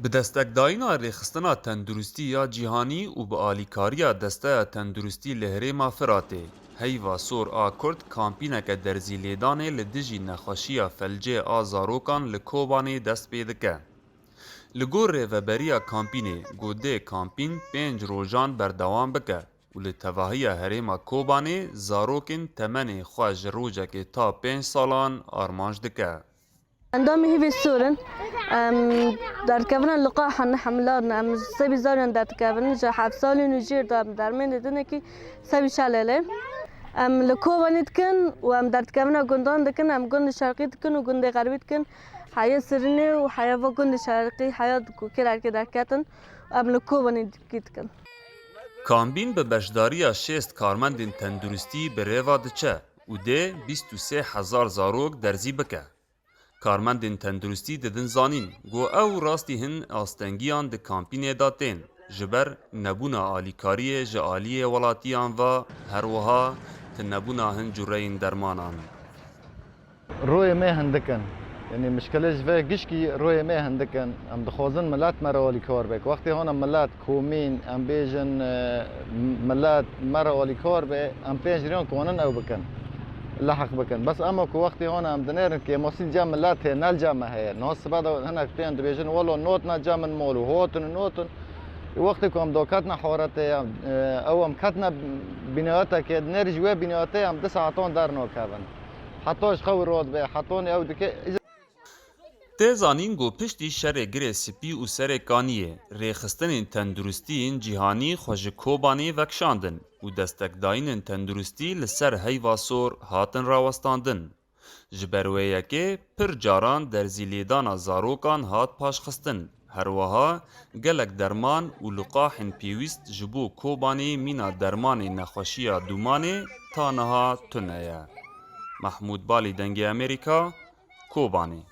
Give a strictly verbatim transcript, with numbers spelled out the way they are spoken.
Bi destekdayîna Rêxistina Tenduristî ya Cîhanî û bi alîkariya Desteya Tenduristî li Herêma Firatê, Heyva Sor a Kurd kampîneke derzîlêdanê li dijî nexweşiya felcê a zarokan li Kobanê dest pê dike. Li gor rêveberiya kampînê, ku dê kampîn pênc rojan berdewam bike û li tevahiya herêma Kobanê zarokên temenê xwe ji rojekê ta pênc salan armanc dike. Endamê Hêvê Sor in. Em derdikevine li Qahan hemlan, em ji sebî zarên derdikevin, ji heft salên û jêr de em dermên didinekî sebî şelêlê. Em li Kobanê dikin û em derdikevine gundan dikin, em gundê şerqî dikin û gundê xerbî dikin. Heya Sirînê û heya va gundê şerqî, heya ku kêrerkê derketin, em li Kobanê dikî dikin. Kambîn bi beşdariya şêst karmendên tenduristî bi rêva diçe û dê bîst û sê hezar zarok derzî bike. Karmendên tenduristî didin zanîn, ku ew rastî hin astengiyan di kampînê de tên, ji ber nebûna alîkariyê ji aliyê welatiyan ve, her wiha tinebûna hin cureyên dermanan. Royê me hindik in. Yanî mişkilê ji vê gişkî royê me hindik in. Em dixwazin milet me re alîkar be. Wextê hona milet, komîn, em bêjin, e, milet me re alîkar be, em pênc riyan konin ew bikin. Lehaq bikin. Bes ema ku wextê hona em dinêrin kêmasî cem milet heye, ne li cem me heye. Niha sibe de hinek tên dibêjin, welo notine cem min mal û hatin û notin. Wextê ku em daketine haretê, em, e, ew em ketine bînayetekê, dinêrin ji wê bînayetê em du saetan dernakevin. Heta ji xew radibe, hetanî ew dike. Tê zanîn ku piştî şerê Girê Spî û Serê Kaniyê, rêxistinên tenduristî yên cîhanî xwe ji Kobanê vekişandin û destekdayînên tenduristî li ser Heyva Sor hatin rawestandin. Ji ber wê yekê pir caran derzîlêdana zarokan hat paşxistin. Her wiha gelek derman û liqaxên pêwîst ji bo Kobanê mîna dermanê nexweşiya dûmanê ta niha tune ye. Mehmûd Balî, Dengê Amerîka, Kobanê.